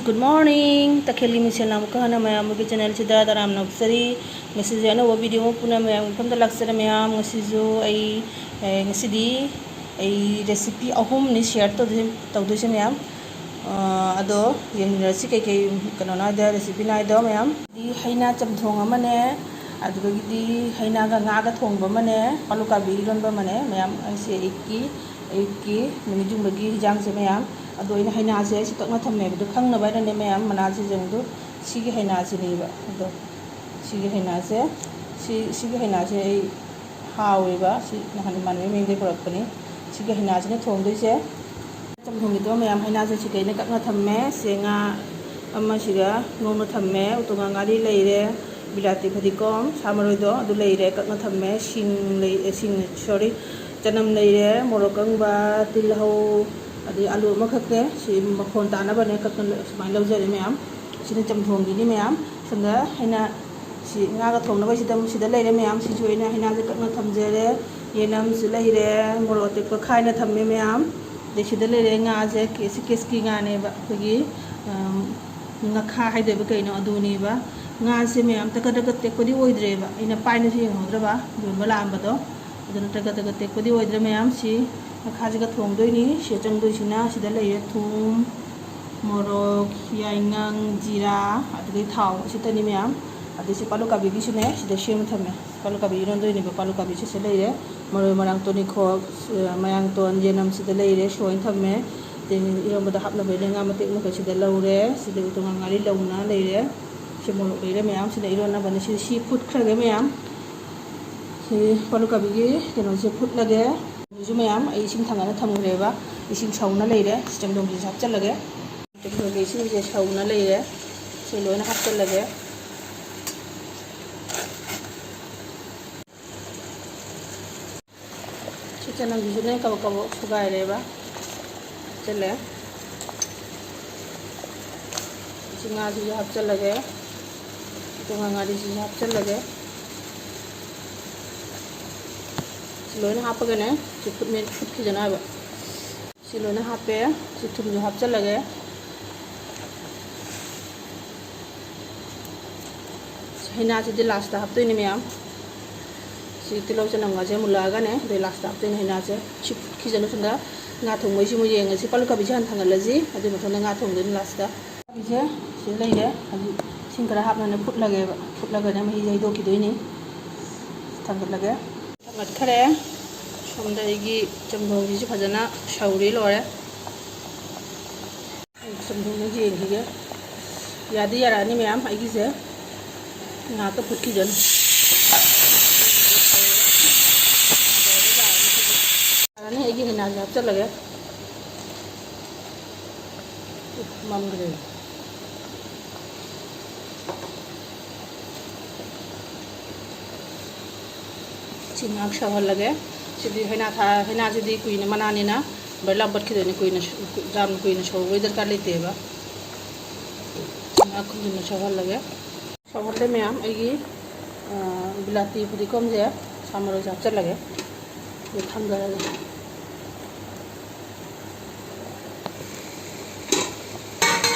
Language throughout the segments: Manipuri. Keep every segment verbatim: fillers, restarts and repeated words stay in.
Good morning, ꯇꯈꯦꯜꯒꯤ ꯃꯤꯡꯁꯦꯜꯅ ꯑꯃꯨꯛꯀ ꯍꯟꯅ ꯃꯌꯥꯝ ꯑꯃꯒꯤ ꯆꯦꯅꯦꯜꯁꯤꯗ ꯇꯔꯥꯝꯅ ꯑꯣꯛꯆꯔꯤ꯫ ꯉꯁꯤꯁꯦ ꯑꯅꯧꯕ ꯚꯤꯗꯤꯑꯣ ꯑꯃ ꯄꯨꯟꯅ ꯃꯌꯥꯝꯒꯤ ꯃꯐꯝꯗ ꯂꯥꯛꯆꯔꯦ꯫ ꯃꯌꯥꯝ, ꯉꯁꯤꯁꯨ ꯑꯩ, ꯑꯦ, ꯉꯁꯤꯗꯤ ꯑꯩ ꯔꯦꯁꯤꯄꯤ ꯑꯍꯨꯝꯅꯤ ꯁꯤꯌꯔ ꯇꯧꯗꯣꯏ-, ꯇꯧꯗꯣꯏꯁꯦ ꯃꯌꯥꯝ꯫ ꯑ, ꯑꯗꯣ ꯌꯦꯡꯃꯤꯟꯅꯔꯁꯤ ꯀꯩꯀꯩ ꯀꯩꯅꯣꯅꯣ ꯍꯥꯏꯗ ꯔꯦꯁꯤꯄꯤꯅꯣ ꯍꯥꯏꯗꯣ ꯃꯌꯥꯝ꯫ ꯗꯤ ꯍꯩꯅꯥ ꯆꯝꯊꯣꯡ ꯑꯃꯅꯦ, ꯑꯗꯨꯗꯒꯤꯗꯤ ꯍꯩꯅꯥꯒ ꯉꯥꯒ ꯊꯣꯡꯕ ꯑꯃꯅꯦ, ꯑꯥꯂꯨ ꯀꯥꯕꯤ ꯏꯔꯣꯟꯕ ꯑꯃꯅꯦ ꯃꯌꯥꯝ꯫ ꯑꯩꯁꯦ ꯑꯌꯨꯛꯀꯤ, ꯑꯌꯨꯛꯀꯤ ꯅꯨꯃꯤꯠ ꯌꯨꯡꯕꯒꯤ ꯍꯤꯟꯖꯥꯡꯁꯦ ꯃꯌꯥꯝ꯫ ꯑꯗꯣ ꯑꯩꯅ ꯍꯩꯅꯥꯁꯦ ꯑꯩꯁꯦ ꯀꯛꯅ ꯊꯝꯃꯦꯕ꯫ ꯑꯗꯣ ꯈꯪꯅꯕ ꯍꯥꯏꯅꯅꯦ ꯃꯌꯥꯝ, ꯃꯅꯥꯁꯤꯡꯗꯣ ꯁꯤꯒꯤ ꯍꯩꯅꯥꯁꯤꯅꯦꯕ꯫ ꯑꯗꯣ ꯁꯤꯒꯤ ꯍꯩꯅꯥꯁꯦ, ꯁꯤ, ꯁꯤꯒꯤ ꯍꯩꯅꯥꯁꯦ ꯑꯩ ꯍꯥꯎꯋꯦꯕ꯫ ꯁꯤ ꯅꯍꯥꯟ ꯏꯃꯥꯟꯅꯕꯤ ꯃꯌꯨꯝꯗꯒꯤ ꯄꯨꯔꯛꯄꯅꯤ꯫ ꯁꯤꯒꯤ ꯍꯩꯅꯥꯁꯤꯅ ꯊꯣꯡꯗꯣꯏꯁꯦ꯫ ꯆꯝꯊꯣꯡꯒꯤꯗꯣ ꯃꯌꯥꯝ ꯍꯩꯅꯥꯁꯦ ꯁꯤꯗ ꯑꯩꯅ ꯀꯛꯅ ꯊꯝꯃꯦ꯫ ꯁꯦ ꯉꯥ ꯑꯃꯁꯤꯒ ꯉꯧꯅ ꯊꯝꯃꯦ꯫ ꯎꯇꯣꯡꯉꯥ ꯉꯥꯔꯤ ꯂꯩꯔꯦ꯫ ꯕꯤꯂꯥꯇꯤ ꯐꯗꯤꯒꯣꯝ, ꯁꯥ ꯃꯔꯣꯏꯗꯣ ꯑꯗꯨ ꯂꯩꯔꯦ, ꯀꯛꯅ ꯊꯝꯃꯦ꯫ ꯁꯤꯡ ꯂꯩ, ꯑꯦ, ꯁꯤꯡ, ꯁꯣꯔꯤ, ꯆꯅꯝ ꯂꯩꯔꯦ, ꯃꯣꯔꯣꯛ ꯑꯀꯪꯕ, ꯇꯤꯜꯍꯧ, ꯑꯗꯩ ꯑꯂꯨ ꯑꯃꯈꯛꯅꯦ꯫ ꯁꯤ ꯃꯈꯣꯟ ꯇꯥꯅꯕꯅꯦ ꯀꯛꯅ ꯁꯨꯃꯥꯏꯅ ꯂꯧꯖꯔꯦ ꯃꯌꯥꯝ꯫ ꯁꯤꯅ ꯆꯝꯊꯣꯡꯒꯤꯅꯤ ꯃꯌꯥꯝ꯫ ꯁꯣꯝꯗ ꯑꯩꯅ ꯁꯤ ꯉꯥꯒ ꯊꯣꯡꯅꯕꯁꯤꯗ ꯁꯤꯗ ꯂꯩꯔꯦ ꯃꯌꯥꯝ꯫ ꯁꯤꯁꯨ ꯑꯩꯅ ꯍꯩꯅꯥꯁꯦ ꯀꯛꯅ ꯊꯝꯖꯔꯦ꯫ ꯌꯦꯅꯝꯁꯨ ꯂꯩꯔꯦ, ꯃꯣꯔꯣꯛ ꯑꯇꯦꯛꯄ ꯈꯥꯏꯅ ꯊꯝꯃꯦ ꯃꯌꯥꯝ꯫ ꯑꯗꯩ ꯁꯤꯗ ꯂꯩꯔꯦ ꯉꯥꯁꯦ, ꯀꯦ-, ꯁꯤ ꯀꯦꯁꯀꯤ ꯉꯥꯅꯦꯕ, ꯑꯩꯈꯣꯏꯒꯤ, ꯑꯝ, ꯉꯥꯈꯥ ꯍꯥꯏꯗꯣꯏꯕ ꯀꯩꯅꯣ, ꯑꯗꯨꯅꯦꯕ꯫ ꯉꯥꯁꯦ ꯃꯌꯥꯝ ꯇꯀꯠ ꯇꯀꯠ ꯇꯦꯛꯄꯗꯤ ꯑꯣꯏꯗ꯭ꯔꯦꯕ, ꯑꯩꯅ ꯄꯥꯏꯅꯁꯨ ꯌꯦꯡꯍꯧꯗ꯭ꯔꯕ ꯌꯣꯟꯕ ꯂꯥꯛꯑꯝꯕꯗꯣ꯫ ꯑꯗꯨꯅ ꯇꯀꯠ ꯇꯀꯠ ꯇꯦꯛꯄꯗꯤ ꯑꯣꯏꯗ꯭ꯔꯦ ꯃꯌꯥꯝ꯫ ꯁꯤ ꯉꯥꯈꯥꯁꯤꯒ ꯊꯣꯡꯗꯣꯏꯅꯤ꯫ ꯁꯤ ꯆꯪꯗꯣꯏꯁꯤꯅ ꯁꯤꯗ ꯂꯩꯔꯦ ꯊꯨꯝ, ꯃꯣꯔꯣꯛ, ꯌꯥꯏꯉꯪ, ꯖꯤꯔꯥ, ꯑꯗꯨꯗꯒꯤ ꯊꯥꯎ ꯑꯁꯤꯇꯅꯤ ꯃꯌꯥꯝ꯫ ꯑꯗꯩ ꯁꯤ ꯄꯥꯂꯨ ꯀꯥꯕꯤꯒꯤꯁꯨꯅꯦ ꯁꯤꯗ ꯁꯦꯝꯃ ꯊꯝꯃꯦ꯫ ꯄꯥꯂꯨ ꯀꯥꯕꯤ ꯏꯔꯣꯟꯗꯣꯏꯅꯦꯕ꯫ ꯄꯥꯂꯨ ꯀꯥꯕꯤꯁꯤ ꯁꯤ ꯂꯩꯔꯦ꯫ ꯃꯔꯣꯏ ꯃꯔꯥꯡ ꯇꯣꯅꯤꯈꯣꯛ, ꯃꯌꯥꯡꯇꯣꯟ, ꯌꯦꯅꯝꯁꯤꯗ ꯂꯩꯔꯦ, ꯁꯣꯏꯅ ꯊꯝꯃꯦ꯫ ꯑꯗꯩ ꯏꯔꯣꯟꯕꯗ ꯍꯥꯞꯅꯕ ꯉꯥ ꯃꯇꯦꯛ ꯃꯈꯩꯁꯤꯗ ꯂꯧꯔꯦ꯫ ꯁꯤꯗ ꯎꯇꯣꯡꯉꯥ ꯉꯥꯔꯤ ꯂꯧꯅ ꯂꯩꯔꯦ꯫ ꯁꯤ ꯃꯣꯔꯣꯛ ꯂꯩꯔꯦ ꯃꯌꯥꯝ꯫ ꯁꯤꯅ ꯏꯔꯣꯟꯅꯕꯅꯦ꯫ ꯁꯤ, ꯁꯤ ꯐꯨꯠꯈ꯭ꯔꯒꯦ ꯃꯌꯥꯝ꯫ ꯁꯤ ꯄꯥꯂꯨ ꯀꯥꯕꯤꯒꯤ ꯀꯩꯅꯣꯁꯦ ꯐꯨꯠꯂꯒꯦ꯫ ꯑꯗꯨꯁꯨ ꯃꯌꯥꯝ ꯑꯩ ꯏꯁꯤꯡ ꯊꯥꯡꯒꯠꯂ ꯊꯝꯈ꯭ꯔꯦꯕ꯫ ꯏꯁꯤꯡ ꯁꯧꯅ ꯂꯩꯔꯦ꯫ ꯆꯦꯡꯗꯣꯝꯁꯤꯁꯨ ꯍꯥꯞꯆꯤꯜꯂꯒꯦ꯫ ꯆꯦꯡꯗꯣꯝꯒꯤ ꯏꯁꯤꯡꯁꯦ ꯁꯧꯅ ꯂꯩꯔꯦ꯫ ꯁꯤ ꯂꯣꯏꯅ ꯍꯥꯞꯆꯤꯜꯂꯒꯦ꯫ ꯁꯤ ꯆꯅꯝꯁꯤꯁꯨꯅꯦ ꯀꯕꯛ ꯀꯕꯛ ꯁꯨꯒꯥꯏꯔꯦꯕ꯫ ꯍꯥꯞꯆꯤꯜꯂꯦ꯫ ꯁꯤ ꯉꯥꯁꯤꯁꯨ ꯍꯥꯞꯆꯤꯜꯂꯒꯦ꯫ ꯇꯣꯉꯥꯟ ꯉꯥꯔꯤꯁꯤꯁꯨ ꯍꯥꯞꯆꯤꯜꯂꯒꯦ꯫ ꯁꯤ ꯂꯣꯏꯅ ꯍꯥꯞꯄꯒꯅꯦ ꯁꯤ ꯐꯨꯠꯃꯤꯟ-, ꯐꯨꯠꯈꯤꯖꯅꯕ꯫ ꯁꯤ ꯂꯣꯏꯅ ꯍꯥꯞꯄꯦ꯫ ꯁꯤ ꯊꯨꯝꯁꯨ ꯍꯥꯞꯆꯤꯜꯂꯒꯦ꯫ ꯍꯩꯅꯥꯁꯤꯗꯤ ꯂꯥꯁꯇ ꯍꯥꯞꯇꯣꯏꯅꯦ ꯃꯌꯥꯝ꯫ ꯁꯤ ꯇꯤꯜꯍꯧ ꯆꯅꯝꯒꯁꯦ ꯃꯨꯜꯂꯛꯑꯒꯅꯦ, ꯑꯗꯩ ꯂꯥꯁꯇ ꯍꯥꯞꯇꯣꯏꯅꯦ ꯍꯩꯅꯥꯁꯦ꯫ ꯁꯤ ꯐꯨꯠꯈꯤꯁꯅꯨ, ꯁꯣꯝꯗ ꯉꯥ ꯊꯣꯡꯕꯩꯁꯤ ꯑꯃꯨꯛ ꯌꯦꯡꯉꯁꯤ꯫ ꯄꯥꯂꯨ ꯀꯥꯕꯤꯁꯦ ꯍꯥꯟꯅ ꯊꯥꯡꯒꯠꯂꯁꯤ, ꯑꯗꯨꯒꯤ ꯃꯊꯪꯗ ꯉꯥ ꯊꯣꯡꯗꯣꯏꯅꯤ ꯂꯥꯁꯇ꯫ ꯀꯥꯕꯤꯁꯦ ꯁꯤꯗ ꯂꯩꯔꯦ꯫ ꯍꯧꯖꯤꯛ ꯏꯁꯤꯡ ꯈꯔ ꯍꯥꯞꯅꯅꯦ ꯐꯨꯠꯂꯒꯦꯕ, ꯐꯨꯠꯂꯒꯅꯦ ꯃꯍꯤꯁꯦ ꯍꯩꯗꯣꯛꯈꯤꯗꯣꯏꯅꯤ꯫ ꯊꯥꯡꯒꯠꯂꯒꯦ꯫ ꯊꯥꯡꯒꯠꯈꯔꯦ꯫ ꯁꯣꯝꯗ ꯑꯩꯒꯤ ꯆꯝꯊꯣꯡꯁꯤꯁꯨ ꯐꯖꯅ ꯁꯧꯔꯤ ꯂꯣꯏꯔꯦ꯫ ꯑꯩ ꯆꯝꯊꯣꯡꯗꯣ ꯌꯦꯡꯈꯤꯒꯦ꯫ ꯌꯥꯗꯤ ꯌꯥꯔꯛꯑꯅꯤ ꯃꯌꯥꯝ ꯑꯩꯒꯤꯁꯦ꯫ ꯉꯥꯏꯍꯥꯛꯇ ꯐꯨꯠꯈꯤꯖꯅꯤ꯫ ꯌꯥꯔꯅꯤ, ꯑꯩꯒꯤ ꯍꯩꯅꯥꯁꯦ ꯍꯥꯞꯆꯜꯂꯒꯦ꯫ ꯃꯝꯈ꯭ꯔꯦ꯫ ꯁꯤ ꯉꯥꯏꯍꯥꯛ ꯁꯧꯍꯜꯂꯒꯦ꯫ ꯁꯤꯗꯤ ꯍꯩꯅꯥ ꯊꯥ-, ꯍꯩꯅꯥꯁꯤꯗꯤ ꯀꯨꯏꯅ ꯃꯅꯥꯅꯤꯅ ꯕꯔ ꯂꯥꯎ ꯄꯠꯈꯤꯗꯣꯏꯅꯤ, ꯀꯨꯏꯅ ꯁꯨ-, ꯀꯨ-, ꯌꯥꯝ ꯀꯨꯏꯅ ꯁꯧꯕꯒꯤ ꯗꯔꯀꯥꯔ ꯂꯩꯇꯦꯕ꯫ ꯁꯤ ꯉꯥꯏꯍꯥꯛ ꯀꯨꯏꯅ ꯁꯧꯍꯜꯂꯒꯦ꯫ ꯁꯧꯍꯜꯂꯦ ꯃꯌꯥꯝ꯫ ꯑꯩꯒꯤ, ꯑ, ꯕꯤꯂꯥꯇꯤ ꯐꯗꯤꯒꯣꯝꯁꯦ ꯁꯥ ꯃꯔꯣꯏꯁꯦ ꯍꯥꯞꯆꯜꯂꯒꯦ꯫ ꯑꯗꯨ ꯊꯥꯡꯗꯔꯒꯦ꯫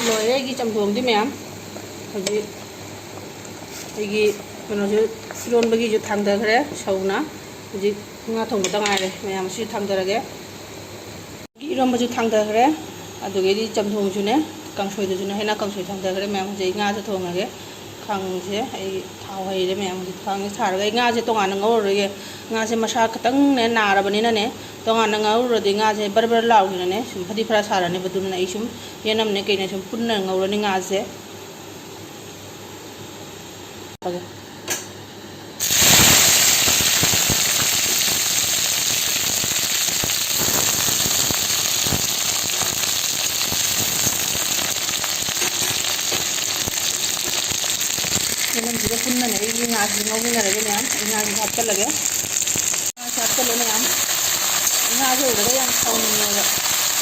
ꯂꯣꯏꯔꯦ ꯑꯩꯒꯤ ꯆꯝꯊꯣꯡꯗꯤ ꯃꯌꯥꯝ꯫ ꯍꯧꯖꯤꯛ ꯑꯩꯒꯤ ꯀꯩꯅꯣꯁꯦ, ꯏꯔꯣꯟꯕꯒꯤꯁꯨ ꯊꯥꯡꯗꯈ꯭ꯔꯦ ꯁꯧꯅ꯫ ꯍꯧꯖꯤꯛ ꯉꯥ ꯊꯣꯡꯕꯇ ꯉꯥꯏꯔꯦ ꯃꯌꯥꯝ, ꯁꯤ ꯊꯥꯡꯗꯔꯒꯦ꯫ ꯏꯔꯣꯟꯕꯁꯨ ꯊꯥꯡꯗꯈ꯭ꯔꯦ, ꯑꯗꯨꯗꯒꯤꯗꯤ ꯆꯝꯊꯣꯡꯁꯨꯅꯦ, ꯀꯥꯡꯁꯣꯏꯗꯨꯁꯨꯅꯦ, ꯍꯦꯟꯅ ꯀꯥꯡꯁꯣꯏ ꯊꯥꯡꯗꯈ꯭ꯔꯦ ꯃꯌꯥꯝ꯫ ꯍꯧꯖꯤꯛ ꯑꯩ ꯉꯥꯁꯦ ꯊꯣꯡꯉꯒꯦ꯫ ꯈꯥꯡꯁꯦ ꯑꯩ ꯊꯥꯎ ꯍꯩꯔꯦ ꯃꯌꯥꯝ꯫ ꯍꯧꯖꯤꯛ ꯈꯥꯡꯁꯦ ꯊꯥꯔꯒ ꯑꯩ ꯉꯥꯁꯦ ꯇꯣꯉꯥꯟꯅ ꯉꯧꯔꯔꯣꯏꯒꯦ꯫ ꯉꯥꯁꯦ ꯃꯁꯥ ꯈꯤꯇꯪꯅꯦ ꯅꯥꯔꯕꯅꯤꯅꯅꯦ, ꯇꯣꯉꯥꯟꯅ ꯉꯧꯔꯨꯔꯗꯤ ꯉꯥꯁꯦ ꯕꯔ ꯕꯔ ꯂꯥꯎꯈꯤꯅꯅꯦ ꯁꯨꯝ ꯐꯗꯤ ꯐꯔ ꯁꯥꯔꯅꯦꯕ꯫ ꯑꯗꯨꯅ ꯑꯩ ꯁꯨꯝ ꯌꯦꯅꯝꯅꯦ ꯀꯩꯅꯦ ꯁꯨꯝ ꯄꯨꯟꯅ ꯉꯧꯔꯅꯤ ꯉꯥꯁꯦ꯫ ꯌꯦꯅꯝꯁꯤꯒ ꯄꯨꯟꯅꯅꯦ ꯑꯩꯒꯤ ꯉꯥꯁꯤ ꯉꯧꯃꯤꯟꯅꯔꯒꯦ ꯃꯌꯥꯝ꯫ ꯑꯩ ꯉꯥꯁꯤ ꯍꯥꯞꯆꯜꯂꯒꯦ꯫ ꯉꯥꯁꯦ ꯍꯥꯞꯆꯜꯂꯦ ꯃꯌꯥꯝ꯫ ꯉꯥꯁꯦ ꯎꯕꯗ ꯌꯥꯝ ꯁꯥꯎꯅꯤꯡꯉꯦꯕ꯫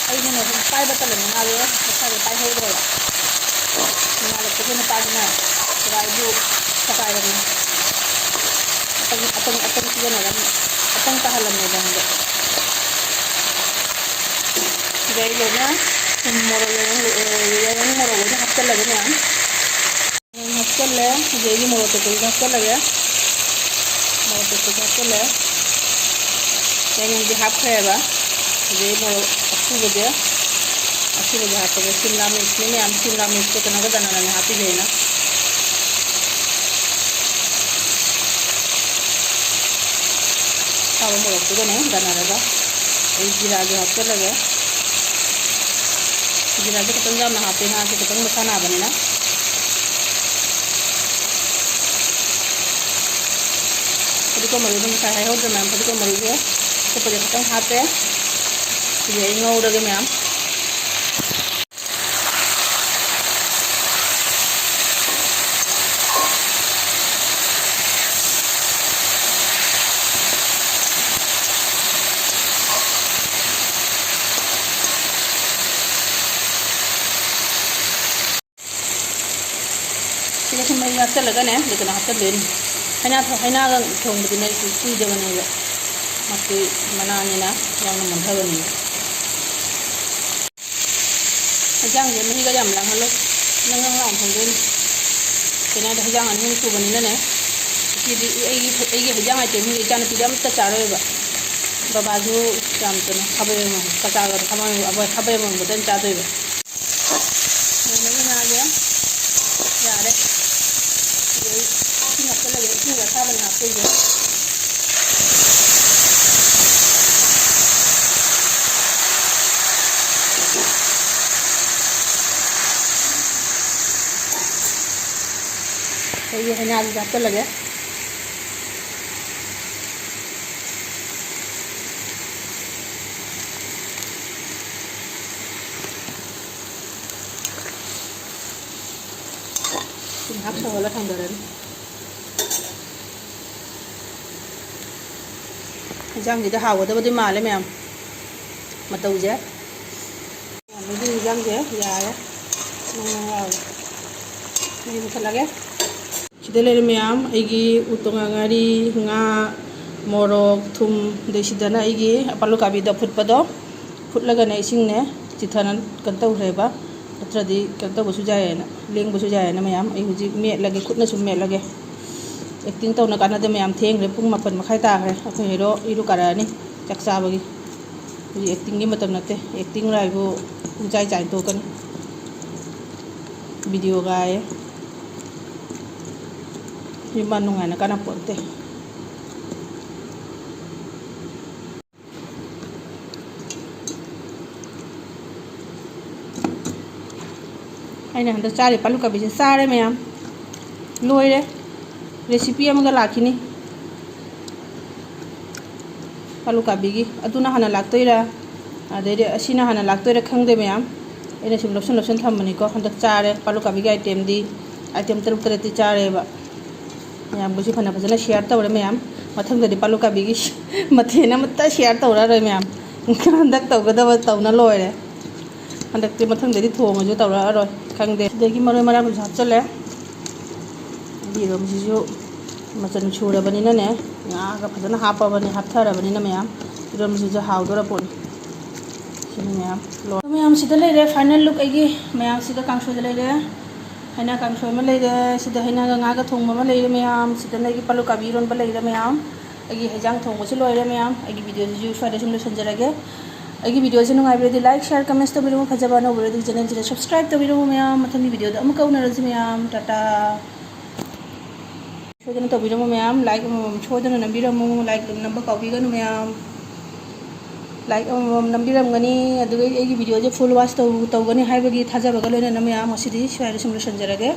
ꯑꯩꯅꯅꯦ ꯁꯨꯝ ꯄꯥꯏꯕ ꯇꯜꯂꯦ ꯉꯥꯁꯦ꯫ ꯃꯁꯥꯁꯦ ꯄꯥꯏꯍꯧꯗ꯭ꯔꯦꯕ꯫ ꯅꯣꯡꯉꯥꯜꯂꯛꯄꯁꯦ ꯅꯨꯄꯥꯁꯤꯅ ꯈꯨꯔꯥꯏꯕꯨ ꯊꯒꯥꯏꯔꯝꯃꯦ꯫ ꯑꯇꯪ, ꯑꯇꯪ, ꯑꯇꯪ ꯁꯤꯖꯤꯟꯅꯔꯝꯃꯦ꯫ ꯑꯇꯪ ꯇꯥꯍꯜꯂꯝꯃꯦꯕ ꯍꯟꯗꯛ꯫ ꯁꯤꯗ ꯑꯩ ꯂꯣꯏꯅ ꯊꯨꯝ, ꯃꯣꯔꯣꯛ, ꯌꯥꯏꯉꯪ, ꯌꯥꯏꯉꯪ ꯃꯣꯔꯣꯛ ꯂꯣꯏꯅ ꯍꯥꯞꯆꯜꯂꯒꯦ ꯃꯌꯥꯝ꯫ ꯍꯥꯞꯆꯜꯂꯦ꯫ ꯍꯧꯖꯤꯛ ꯑꯩꯒꯤ ꯃꯣꯔꯣꯛ ꯑꯇꯦꯛꯄꯁꯨ ꯍꯥꯞꯆꯜꯂꯒꯦ꯫ ꯃꯣꯔꯣꯛ ꯑꯇꯦꯛꯄꯁꯨ ꯍꯥꯞꯆꯜꯂꯦ꯫ ꯌꯥꯏꯉꯪꯗꯤ ꯍꯥꯞꯈ꯭ꯔꯦꯕ꯫ ꯍꯧꯖꯤꯛ ꯑꯩ ꯃꯣꯔꯣꯛ ꯑꯁꯨꯕꯁꯦ, ꯑꯁꯨꯕꯁꯦ ꯍꯥꯞꯄꯒꯦ꯫ ꯁꯤꯝꯂꯥ ꯃꯤꯔꯆꯅꯦ ꯃꯌꯥꯝ, ꯁꯤꯝꯂꯥ ꯃꯤꯔꯆꯀ ꯀꯩꯅꯣꯒ ꯗꯅꯥꯅꯥꯅꯦ ꯍꯥꯞꯄꯤꯁꯦ ꯑꯩꯅ꯫ ꯑꯁꯥꯕ ꯃꯣꯔꯣꯛꯇꯨꯒꯅꯦ ꯗꯅꯥꯅꯥꯒ꯫ ꯑꯩ ꯖꯤꯔꯥꯁꯨ ꯍꯥꯞꯆꯜꯂꯒꯦ꯫ ꯖꯤꯔꯥꯁꯦ ꯈꯤꯇꯪ ꯌꯥꯝꯅ ꯍꯥꯞꯄꯦ, ꯉꯥꯁꯦ ꯈꯤꯇꯪ ꯃꯁꯥ ꯅꯥꯕꯅꯤꯅ꯫ ꯐꯗꯤꯒꯣꯝ ꯃꯔꯨꯗꯣ ꯉꯁꯥꯏ ꯍꯥꯏꯍꯧꯗ꯭ꯔꯦ ꯃꯌꯥꯝ, ꯐꯗꯤꯒꯣꯝ ꯃꯔꯨꯁꯦ ꯑꯀꯨꯞꯄꯁꯦ ꯈꯤꯇꯪ ꯍꯥꯞꯄꯦ꯫ ꯁꯤꯁꯦ ꯑꯩ ꯉꯧꯔꯒꯦ ꯃꯌꯥꯝ꯫ ꯁꯤꯒ ꯁꯨꯝ ꯃꯍꯤ ꯍꯥꯞꯆꯤꯜꯂꯒꯅꯦ, ꯑꯗꯨ ꯀꯩꯅꯣ ꯍꯥꯞꯆꯤꯟꯗꯣꯏꯅꯤ꯫ ꯍꯩꯅꯥ ꯊꯣ-, ꯍꯩꯅꯥꯒ ꯊꯣꯡꯕꯗꯨꯅ ꯑꯩꯁꯨ ꯆꯨꯗꯕꯅꯦꯕ, ꯃꯁꯤ ꯃꯅꯥꯅꯤꯅ ꯌꯥꯝꯅ ꯃꯨꯟꯊꯕꯅꯦꯕ꯫ ꯍꯩꯖꯥꯡꯁꯦ ꯃꯍꯤꯒ ꯌꯥꯝ ꯂꯥꯡꯍꯜꯂꯣꯏ, ꯅꯪ ꯅꯪ ꯂꯥꯎꯅ ꯊꯣꯡꯗꯣꯏꯅꯤ꯫ ꯀꯩꯅꯣꯗ ꯍꯩꯖꯥꯡ ꯑꯅꯤ ꯑꯍꯨꯝ ꯁꯨꯕꯅꯤꯅꯅꯦ, ꯁꯤꯗꯤ ꯑꯩꯒꯤ, ꯑꯩꯒꯤ ꯍꯩꯖꯥꯡ items ꯁꯤꯡꯁꯦ ꯏꯆꯥꯅꯨꯄꯤꯗꯤ ꯑꯝꯇ ꯆꯥꯔꯣꯏꯕ꯫ ꯕꯕꯥꯁꯨ ꯌꯥꯝ ꯀꯩꯅꯣ, ꯈꯥꯕꯩ ꯑꯃ, ꯀꯆꯥꯒꯗꯣ ꯈꯥꯕꯩ ꯑꯃ, ꯈꯥꯕꯩ ꯑꯃꯃꯝ ꯈꯛꯇꯪ ꯆꯥꯗꯣꯏꯕ꯫ ꯃꯣꯏ ꯉꯥꯁꯦ ꯌꯥꯔꯦ꯫ ꯑꯗꯩ ꯏꯁꯤꯡ ꯍꯥꯞꯆꯤꯜꯂꯒꯦ, ꯏꯁꯤꯡ ꯑꯁꯥꯕꯅꯦ ꯍꯥꯞꯇꯣꯏꯁꯦ꯫ ꯑꯩꯒꯤ ꯍꯩꯅꯥꯁꯤꯁꯨ ꯍꯥꯞꯆꯤꯜꯂꯒꯦ꯫ ꯉꯥꯏꯍꯥꯛ ꯁꯧꯍꯜꯂ ꯊꯥꯡꯗꯔꯅꯤ꯫ ꯌꯦꯟꯁꯥꯡꯁꯤꯗꯤ ꯍꯥꯎꯒꯗꯕꯗꯤ ꯃꯥꯜꯂꯦ ꯃꯌꯥꯝ, ꯃꯇꯧꯁꯦ꯫ ꯃꯌꯥꯝ, ꯑꯗꯨꯗꯤ ꯌꯦꯟꯁꯥꯡꯁꯦ ꯌꯥꯔꯦ, ꯅꯪ ꯅꯪ ꯂꯥꯎꯔꯦ꯫ ꯃꯍꯤ ꯃꯨꯠꯊꯠꯂꯒꯦ꯫ ꯁꯤꯗ ꯂꯩꯔꯦ ꯃꯌꯥꯝ, ꯑꯩꯒꯤ ꯎꯇꯣꯡ ꯉꯥꯔꯤ, ꯉꯥ, ꯃꯣꯔꯣꯛ, ꯊꯨꯝ, ꯑꯗꯩ ꯁꯤꯗꯅ ꯑꯩꯒꯤ ꯑꯄꯥꯜ ꯎꯀꯥꯕꯤꯗꯣ ꯑꯐꯨꯠꯄꯗꯣ, ꯐꯨꯠꯂꯒꯅꯦ ꯏꯁꯤꯡꯅꯦ ꯆꯤꯊꯅ ꯀꯩꯅꯣ ꯇꯧꯈ꯭ꯔꯦꯕ꯫ ꯅꯠꯇ꯭ꯔꯗꯤ ꯀꯩꯅꯣ ꯇꯧꯕꯁꯨ ꯌꯥꯏꯌꯦꯅ, ꯂꯦꯡꯕꯁꯨ ꯌꯥꯏꯌꯦꯅ ꯃꯌꯥꯝ꯫ ꯑꯩ ꯍꯧꯖꯤꯛ ꯃꯦꯠꯂꯒꯦ, ꯈꯨꯠꯅ ꯁꯨꯝ ꯃꯦꯠꯂꯒꯦ꯫ Acting ꯇꯧꯅ ꯀꯥꯟꯅꯗꯦ ꯃꯌꯥꯝ, ꯊꯦꯡꯈ꯭ꯔꯦ, ꯄꯨꯡ ꯃꯥꯄꯟ ꯃꯈꯥꯏ ꯇꯥꯈ꯭ꯔꯦ꯫ ꯑꯩꯈꯣꯏ hero ꯏꯔꯨ ꯀꯥꯔꯛꯑꯅꯤ ꯆꯥꯛ ꯆꯥꯕꯒꯤ꯫ ꯍꯧꯖꯤꯛ actingꯒꯤ ꯃꯇꯝ ꯅꯠꯇꯦ, acting ꯍꯥꯏꯕꯨ ꯄꯨꯡꯆꯥꯏ ꯆꯥꯏ ꯇꯣꯛꯀꯅꯤ꯫ Video ꯒꯥꯏꯌꯦ꯫ ꯌꯨꯝ ꯅꯨꯡꯉꯥꯏꯅ ꯀꯥꯟꯅꯄꯣꯟꯇꯦ꯫ ꯑꯩꯅ ꯍꯟꯗꯛ ꯆꯥꯔꯤꯕ ꯑꯥꯂꯨ ꯀꯕꯤꯁꯦ ꯆꯥꯔꯦ ꯃꯌꯥꯝ, ꯂꯣꯏꯔꯦ꯫ Recipe ꯑꯃꯒ ꯂꯥꯛꯈꯤꯅꯤ ꯑꯥꯂꯨ ꯀꯕꯤꯒꯤ꯫ ꯑꯗꯨꯅ ꯍꯥꯟꯅ ꯂꯥꯛꯇꯣꯏꯔꯥ, ꯑꯗꯩꯗꯤ ꯑꯁꯤꯅ ꯍꯥꯟꯅ ꯂꯥꯛꯇꯣꯏꯔꯥ ꯈꯪꯗꯦ ꯃꯌꯥꯝ꯫ ꯑꯩꯅ ꯁꯨꯝ ꯂꯧꯁꯟ ꯂꯧꯁꯟ ꯊꯝꯕꯅꯤꯀꯣ꯫ ꯍꯟꯗꯛ ꯆꯥꯔꯦ ꯑꯥꯂꯨ ꯀꯕꯤꯒꯤ item ꯗꯤ, item ꯇꯔꯨꯛ ꯇꯔꯦꯠꯇꯤ ꯆꯥꯔꯦꯕ꯫ ꯃꯌꯥꯝꯒꯁꯨ ꯐꯅ ꯐꯖꯅ share ꯇꯧꯔꯦ ꯃꯌꯥꯝ꯫ ꯃꯊꯪꯗꯗꯤ ꯑꯥꯂꯨ ꯀꯕꯤꯒꯤ ꯃꯊꯦꯜ ꯑꯃꯠꯇ share ꯇꯧꯔꯛꯑꯔꯣꯏ ꯃꯌꯥꯝ꯫ ꯍꯟꯗꯛ ꯇꯧꯒꯗꯕ ꯇꯧꯅ ꯂꯣꯏꯔꯦ꯫ ꯍꯟꯗꯛꯇꯤ ꯃꯊꯪꯗꯗꯤ ꯊꯣꯡꯉꯁꯨ ꯇꯧꯔꯛꯑꯔꯣꯏ꯫ ꯈꯪꯗꯦ꯫ ꯁꯤꯗꯒꯤ ꯃꯔꯣꯏ ꯃꯔꯥꯡꯁꯨ ꯍꯥꯞꯆꯜꯂꯦ꯫ ꯌꯦꯔꯨꯝꯁꯤꯁꯨ ꯃꯆꯜ ꯁꯨꯔꯕꯅꯤꯅꯅꯦ, ꯉꯥꯒ ꯐꯖꯅ ꯍꯥꯞꯄꯕꯅꯤ, ꯍꯥꯞꯊꯔꯕꯅꯤꯅ ꯃꯌꯥꯝ꯫ ꯌꯦꯔꯨꯝꯁꯤꯁꯨ ꯍꯥꯎꯗꯣꯔ ꯄꯣꯠꯅꯤ꯫ ꯁꯤꯅꯤ ꯃꯌꯥꯝ꯫ ꯂꯣꯏꯔꯦ꯫ ꯃꯌꯥꯝ ꯁꯤꯗ ꯂꯩꯔꯦ final look ꯑꯩꯒꯤ꯫ ꯃꯌꯥꯝ ꯁꯤꯗ ꯀꯥꯡꯁꯣꯏꯗ ꯂꯩꯔꯦ꯫ ꯍꯩꯅꯥ ꯀꯥꯡꯁꯣꯏ ꯑꯃ ꯂꯩꯔꯦ꯫ ꯁꯤꯗ ꯍꯩꯅꯥꯒ ꯉꯥꯒ ꯊꯣꯡꯕ ꯑꯃ ꯂꯩꯔꯦ ꯃꯌꯥꯝ꯫ ꯁꯤꯗꯅ ꯑꯩꯒꯤ ꯑꯥꯂꯨ ꯀꯕꯤ ꯏꯔꯣꯟꯕ ꯂꯩꯔꯦ ꯃꯌꯥꯝ꯫ ꯑꯩꯒꯤ ꯍꯩꯖꯥꯡ ꯊꯣꯡꯕꯁꯨ ꯂꯣꯏꯔꯦ ꯃꯌꯥꯝ꯫ ꯑꯩꯒꯤ video ꯁꯤꯁꯨ ꯁ꯭ꯋꯥꯏꯗ ꯁꯨꯝ ꯂꯣꯏꯁꯤꯟꯖꯔꯒꯦ꯫ ꯑꯩꯒꯤ video ꯁꯤ ꯅꯨꯡꯉꯥꯏꯕꯤꯔꯗꯤ like, share, comments ꯇꯧꯕꯤꯔꯝꯃꯨ꯫ ꯐꯖꯕ ꯑꯅꯧꯕ ꯑꯣꯏꯔꯗꯤ channel ꯁꯤꯗ subscribe ꯇꯧꯕꯤꯔꯝꯃꯨ ꯃꯌꯥꯝ꯫ ꯃꯊꯪꯒꯤ video ꯗ ꯑꯃꯨꯛꯀ ꯎꯅꯔꯁꯤ ꯃꯌꯥꯝ꯫ ꯇꯥꯇꯥ꯫ ꯁꯣꯏꯗꯅ ꯇꯧꯕꯤꯔꯝꯃꯨ ꯃꯌꯥꯝ, like ꯑꯃꯃꯝ ꯁꯣꯏꯗꯅ ꯅꯝꯕꯤꯔꯝꯃꯨ, like ꯅꯝꯕ ꯀꯥꯎꯕꯤꯒꯅꯨ ꯃꯌꯥꯝ, like ꯑꯃꯃꯝ ꯅꯝꯕꯤꯔꯝꯒꯅꯤ꯫ ꯑꯗꯨꯒ ꯑꯩꯒꯤ video ꯁꯦ full watch ꯇꯧ-, ꯇꯧꯒꯅꯤ ꯍꯥꯏꯕꯒꯤ ꯊꯥꯖꯕꯒ ꯂꯣꯏꯅꯅ ꯃꯌꯥꯝ ꯉꯁꯤꯗꯤ ꯁ꯭ꯋꯥꯏꯗ ꯁꯨꯝ ꯂꯣꯏꯁꯤꯟꯖꯔꯒꯦ꯫